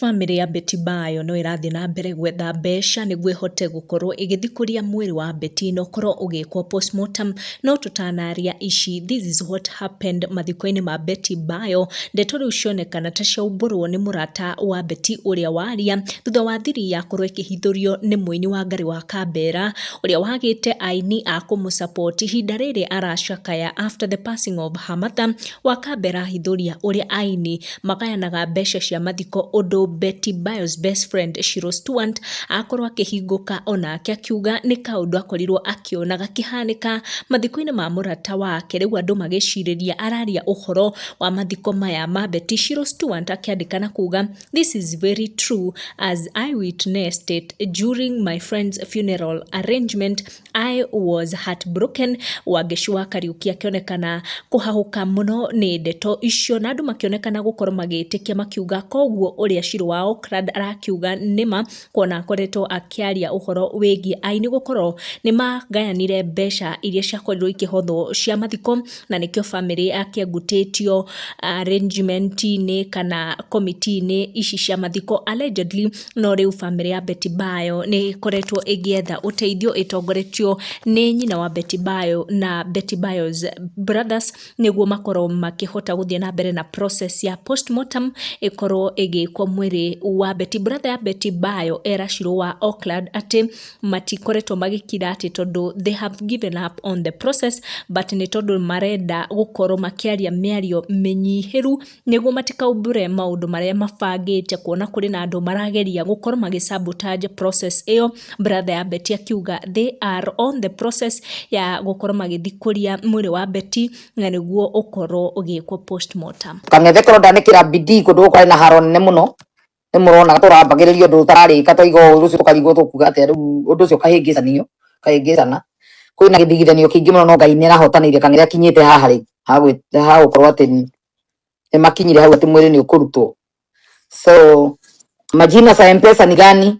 Bamĩrĩ ya Betty Bayo no ĩrathiĩ na mbere gwetha mbeca nĩguo ĩhote gũkorwo ĩgĩthikũria mwĩrĩ wa Betty na ũkorwo ũgĩkwo postmortem. No tũtanaria ici, this is what happened mathiko-inĩ ma Betty Bayo. Ndeto rĩu cionekana ta ciaumbũrwo nĩ mũrata wa Betty ũrĩa waria thutha wa thiri yakorwo ĩkĩhithũrio nĩ mũini Wangarĩ wa Kambera ũrĩa wagĩte aini a kũmũ support ihinda rĩrĩ aracakaya after the passing of her mother. Wakambera ahithũria ũrĩa aini magayanaga mbeca cia mathiko ũndũ Betty Bayo's best friend Shiro Stuart akorwo akĩhingũka onake akiuga nĩ kaũndũ akorirwo akĩona gakĩhanĩka mathiko-inĩ ma mũrata wake. Rĩu andũ magĩcirĩria araria ũhoro wa mathiko maya ma Betty. Shiro Stuart akĩandĩka na kuga, "This is very true as I witnessed it during my friend's funeral arrangement. I was heartbroken." Wangeci wa Kariuki akĩonekana kũhahũka mũno nĩ ndeto icio na andũ makĩonekana gũkorwo magĩtĩkia makiuga koguo ũrĩa Shiro wa Oakland arakiuga nĩma, kuona akoretwo akĩaria ũhoro wĩgiĩ aini gũkorwo nĩ magayanire mbeca iria ciakorirwo ikĩhothwo cia mathiko, na nĩkĩo bamĩrĩ yakĩengutĩtio arrangement-inĩ kana komiti-inĩ ici cia mathiko allegedly. No rĩu bamĩrĩ ya Betty Bayo nĩ ĩkoretwo ĩgĩetha ũteithio ĩtongoretio nĩ nyina wa Betty Bayo na Betty Bayo's brothers nĩguo makorwo makĩhota gũthiĩ na mbere na process ya postmortem ĩkorwo ĩgĩkwo mwĩrĩ wa Betty. Brother ya Betty Bayo era Shiro wa Oakland atĩ matikoretwo magĩkira atĩ tondũ they have given up on the process, but nĩ tondũ marenda gũkorwo makĩaria mĩario mĩnyihĩru nĩguo matikaumbũre maũndũ marĩa mabangĩte, kuona kũrĩ na andũ marageria gũkorwo magĩ sabotage process ĩyo. Brother ya Betty akiuga they are on the process ya gũkorwo magĩthikũria mwĩrĩ wa Betty na nĩguo ũkorwo ũgĩkwo postmortem. Kang'ethe korwo ndanĩkĩra bidii kũndũ gũkũ kwarĩ na haro nene mũno. Nĩ mũrona tũrambagĩrĩria ũndũ ũtararĩka, twaiga ũũ rũciũ tũkarigwo tũkuga atĩa. Rĩu ũndũ ũcio ũkahĩngĩcanio ũkahĩngĩcana, kwĩna gĩthigithanio kĩingĩ mũno, no Ngai nĩ arahotanĩire. Kang'ethe akinyĩte haha rĩ ha gũkorwo atĩ nĩ makinyire hau atĩ mwĩrĩ nĩ ũkũrutwo. So majina za Mpesa ni gani?